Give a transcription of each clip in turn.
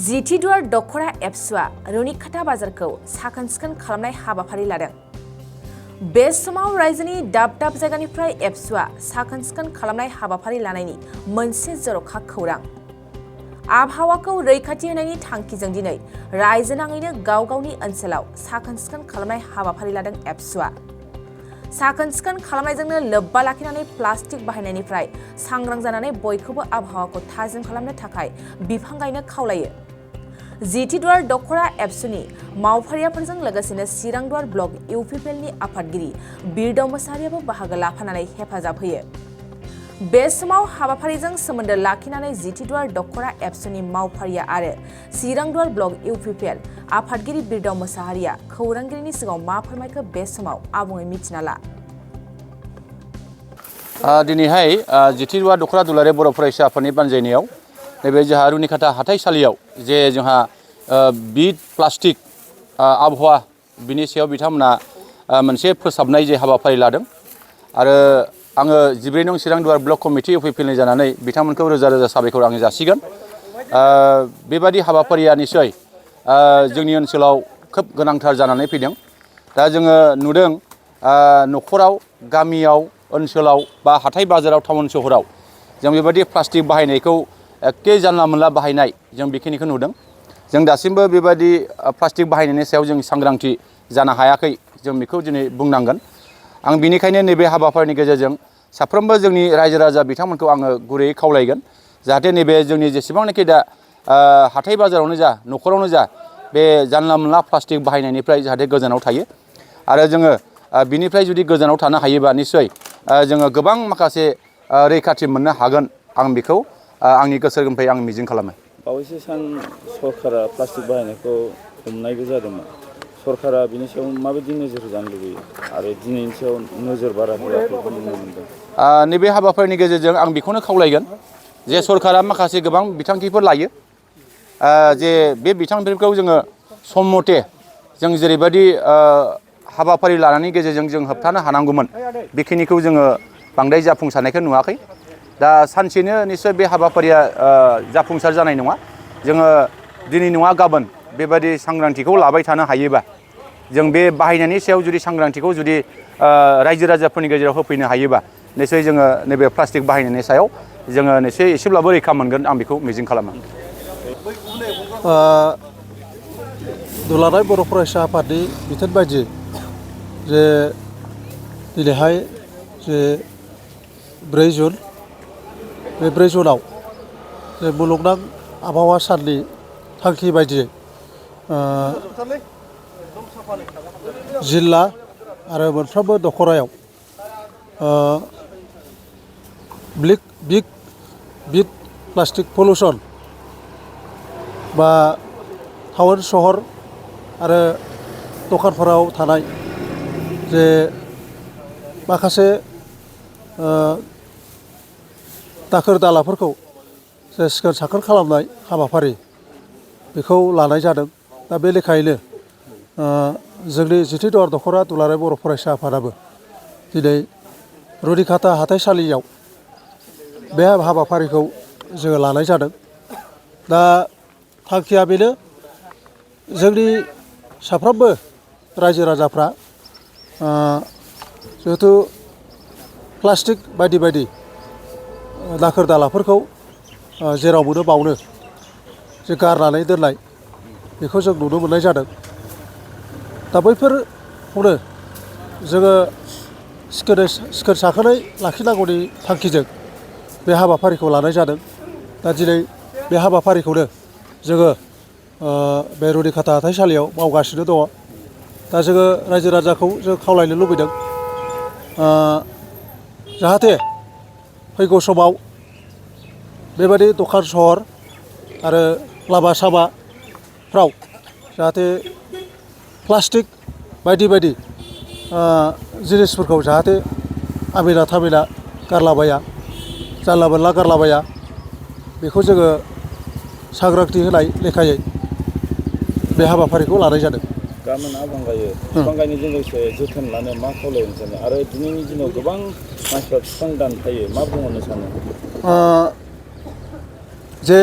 जिथिदुवार दख'रा एबसुआ रुनिखाता बाजारखौ साखोन सिखोन खालामनाय हाबाफारि लादों। बे समाव रायजोनि दाब दाब जायगानिफ्राय एबसुआ साखोन सिखोन खालामनाय हाबाफारि लानायनि मोनसे जर'खा खौरां। आबहावाखौ रैखाथि होनायनि थांखिजों दिनै रायजोनाङैनो गाव गावनि ओनसोलाव साखोन सिखोन खालामनाय हाबाफारि लादों एबसुआ। साखोन सिखोन खालामनायजोंनो लोब्बा लाखिनानै प्लास्टिक बाहायनायनिफ्राय सांग्रां जानानै बयखौबो आबहावाखौ थाजिम खालामनो थाखाय बिफां गायनो खावलायो। जिथिदुवार दख'रा एबसुनि मावफारियाफोरजों लोगोसेनो चिरांदुवार ब्लक इउपिपिएलनि आफादगिरि बिरदाव मोसाहारियाबो बाहागो लाफानानै हेफाजाब होयो। बे समाव हाबाफारिजों सोमोन्दो लाखिनानै जिथिदुवार दख'रा एबसुनि मावफारिया आरो चिरांदुवार ब्लक इउपिपिएल आफादगिरि बिरदाव मोसाहारिया खौरांगिरिनि सिगाङाव मा फोरमायखो बे समाव आबुङै मिथिना ला। दिनैहाय जिथिदुवार दख'रा दुलाराय बर' फरायसा आफादनि बानजायनायाव नैबे जोंहा रुनिखाता हाथाइसालियाव जे जोंहा बिद प्लास्टिक आबहावा बिनि सायाव बिथांमोना मोनसे फोसाबनाय जे हाबाफारि लादों आरो आङो 14 नं चिरांदुवार ब्लक कमिटि इउपिपिएलनि जानानै बिथांमोनखौ रोजा रोजा साबायखर आं जासिगोन। बेबादि हाबाफारिया निसय जोंनि ओनसोलाव खोब गोनांथार जानानै फैदों। दा जोङो नुदों न'खराव गामियाव ओनसोलाव बा हाथाय बाजाराव टाउन सहराव जों बेबायदि प्लास्टिक बाहायनायखौ एखे जानला मोनला बाहायनाय जों बेखिनिखौ नुदों। जों दासिमबो बेबायदि प्लास्टिक बाहायनायनि सायाव जों सांग्रांथि जानो हायाखै जों बेखौ दिनै बुंनांगोन। आं बिनिखायनो नैबे हाबाफारिनि गेजेरजों साफ्रोमबो जोंनि रायजो राजा बिथांमोनखौ आङो गुरैयै खावलायगोन जाहाथे नैबे जोंनि जेसेबांनाखि दा हाथाय बाजारावनो जा न'खरावनो जा बे जानला मोनला प्लास्टिक बाहायनायनिफ्राय जाहाथे गोजानाव थायो आरो जोङो बिनिफ्राय जुदि गोजानाव थानो हायोबा निसय जोङो गोबां माखासे रैखाथि मोननो हागोन आं बेखौ आंनि गोसो गोरबोनिफ्राय आं मिजिं खालामो। बावैसो सान सरकारा प्लास्टिक बाहायनायखौ हमनायबो जादोंमोन। सरकारा बिनि सायाव माबायदि नोजोर होजानो लुबैयो आरो दिनैनि सायाव नोजोर बारा होआखैखौ नुनो मोनदों। नैबे हाबाफारिनि गेजेरजों आं बेखौनो खावलायगोन जे सरकारा माखासे गोबां बिथांखिफोर लायो जे बे बिथांखिफोरखौ जोङो सम मथे जों जेरैबायदि हाबाफारि लानायनि गेजेरजों जों होबथानो हानांगौमोन बेखिनिखौ जोङो बांद्राय जाफुंसारनायखौ नुवाखै। दा सानसेनो निसय बे हाबाफारिया जाफुंसार जानाय नङा। जोङो दिनै नङा गाबोन बेबायदि सांग्रांथिखौ लाबाय थानो हायोबा जों बे बाहायनायनि सायाव जुदि सांग्रांथिखौ जुदि रायजो राजाफोरनि गेजेराव होफैनो हायोबा निसय जोङो नैबे प्लास्टिक बाहायनायनि सायाव जोङो निसय एसेब्लाबो रैखा मोनगोन आं बेखौ मिजिं खालामो। दुलाराय बर' फरायसा आफादनि बिथोन बायदि जे दिनैहाय जे 4 जुन बे 4 जुनाव जे मुलुगनां आबहावा साननि थांखि बायदियै जिल्ला आरो मोनफ्रोमबो दख'रायाव बिग प्लास्टिक पलिउसन बा टाउन सहर आरो दखानफोराव थानाय जे माखासे दाखोर दालाफोरखौ जे सिखोन साखोन खालामनाय हाबाफारि बेखौ लानाय जादों। दा बे लेखायैनो जोंनि जिथिदुवार दख'रा दुलाराय बर' फरायसा आफादाबो दिनै रुनिखाता हाथाइसालियाव बे हाबाफारिखौ जोङो लानाय जादों। दा थांखिया बेनो जोंनि साफ्रोमबो रायजो राजाफ्रा जिहेथु प्लास्टिक बायदि बायदि दाखोर दालाफोरखौ जेराव मोनो बावनो जे गारनानै दोननाय बेखौ जों नुनो मोननाय जादों। दा बैफोरखौनो जोङो सिखोन साखोनै लाखिनांगौनि थांखिजों बे हाबाफारिखौ लानाय जादों। दा दिनै बे हाबाफारिखौनो जोङो बे रुनिखाता हाथाइसालियाव मावगासिनो दङ। दा जोङो रायजो राजाखौ जों खावलायनो लुबैदों जाहाथे फैगौ समाव बेबायदि दखान सहर आरो लामा सामाफ्राव जाहाथे प्लास्टिक बायदि बायदि जिनिसफोरखौ जाहाथे आमेना थामेना गारलाबाया जानला मोनला गारलाबाया बेखौ जोङो सांग्रांथि होनाय लेखायै बे हाबाफारिखौ लानाय जादों। गाबोन आबां गायो बिफां गायनायजों लोगोसे जोथोन लानो मा खावलायनो सानो आरो दिनैनि दिनाव गोबां मानसिफ्रा बिफां दानफायो मा बुंहरनो सानो? जे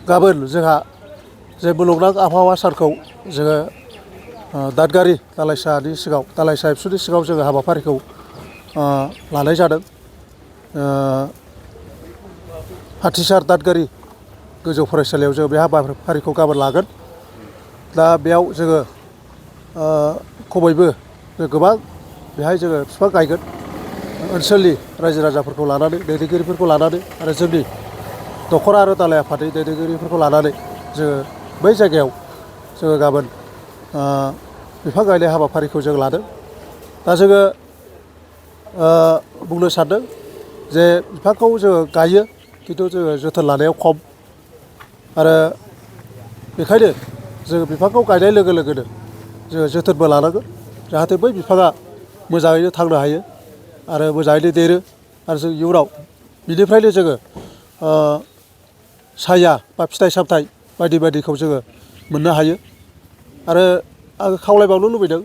गाबोन जोंहा जे मुलुगनां आबहावा सानखौ जोङो दादगारि दालाइसानि सिगाङाव दालाइसा एबसुनि सिगाङाव जोङो हाबाफारिखौ लानाय जादों। हाथिसार दादगारि गोजौ फरायसालियाव जोङो बे हाबाफारिखौ गाबोन लागोन। दा बेयाव जोङो खमैबो गोबां बेहाय जोङो बिफां गायगोन ओनसोलनि रायजो राजाफोरखौ लानानै दैदेनगिरिफोरखौ लानानै आरो जोंनि दख'र आरो दालाइ आफादनि दैदेनगिरिफोरखौ लानानै जोङो बै जायगायाव जोङो गाबोन बिफां गायनाय हाबाफारिखौ जों लादों। दा जोङो बुंनो सानदों जे बिफांखौ जोङो गायो खिन्थु जोङो जोथोन लानायाव खम आरो बेखायनो जोङो बिफांखौ गायनाय लोगो लोगोनो जोङो जोथोनबो लानांगोन जाहाथे बै बिफाङा मोजाङैनो थांनो हायो आरो मोजाङैनो देरो आरो जों इयुनाव बिनिफ्रायनो जोङो साया बा फिथाइ सामथाइ बायदि बायदिखौ जोङो मोननो हायो। आरो आङो खावलायबावनो लुबैदों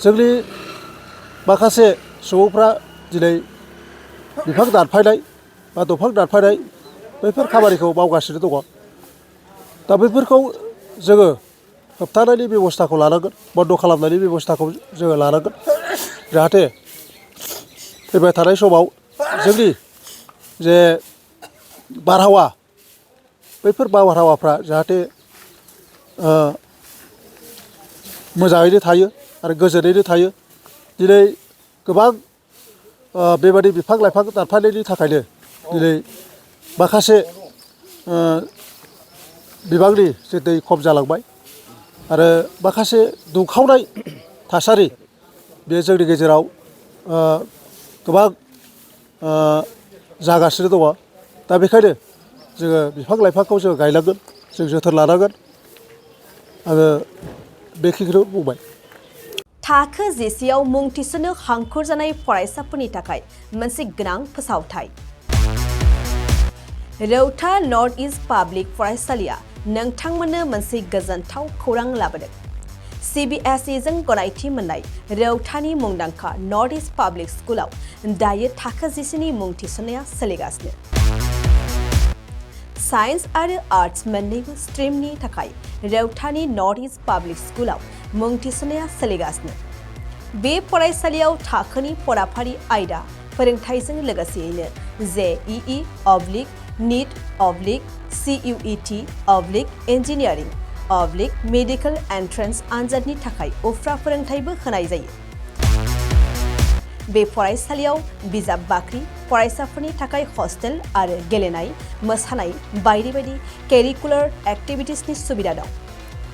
जोंनि माखासे सुबुंफ्रा दिनै बिफां दानफायनाय बा दंफां दानफायनाय बैफोर खामानिखौ मावगासिनो दङ। दा बैफोरखौ जोङो होबथानायनि बेब'स्थाखौ लानांगोन बन्द' खालामनायनि बेब'स्थाखौ जोङो लानांगोन जाहाथे फैबाय थानाय समाव जोंनि जे बारहावा बैफोर बारहावाफ्रा जाहाथे मोजाङैनो थायो आरो गोजोनैनो थायो। दिनै गोबां बेबादि बिफां लाइफां दानफायनायनि थाखायनो दिनै माखासे बिबांनि जे दै खम जालांबाय आरो माखासे दुंखावनाय थासारि बे जोंनि गेजेराव गोबां जागासिनो दङ। दा बेखायनो जोङो बिफां लाइफांखौ जोङो गायनांगोन जों जोथोन लानांगोन। आङो बेखिनिखौनो बुंबाय। थाखो जिसेआव मुं थिसननो हांखुर जानाय फरायसाफोरनि थाखाय मोनसे गोनां फोसावथाय। रौता नर्थ इस्ट पाब्लिक फरायसालिया नोंथांमोननो मोनसे गोजोनथाव खौरां लाबोदों। CBSE जों गनायथि मोननाय रौतानि मुंदांखा नर्थ इस्ट पाब्लिक स्कुलाव दायो थाखो जिसेनि मुं थिसननाया सोलिगासिनो। साइन्स आरो आर्ट्स मोन्नैबो स्ट्रिमनि थाखाय रौतानि नर्थ इस्ट पाब्लिक स्कुलाव मुं थिसननाया सोलिगासिनो। बे फरायसालियाव थाखोनि फराफारि आयदा फोरोंथाइजों लोगोसेयैनो JEE NEET CUET engineering medical entrance आनजादनि थाखाय उफ्रा फोरोंथाइबो होनाय जायो। बे फरायसालियाव बिजाब बाख्रि, फरायसाफोरनि थाखाय हस्टेल आरो गेलेनाय, मोसानाय बायदि बायदि केरिकुलार एक्टिभिटिसनि सुबिदा दं।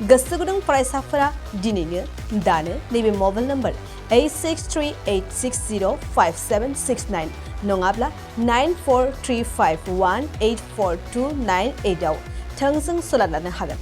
गोसो गुदुं फरायसाफोरा दिनैनो दानो नैबे मबाइल नम्बर 8638605769 नङाब्ला 9435184298 आव थोंजों सोलाद लानो हागोन।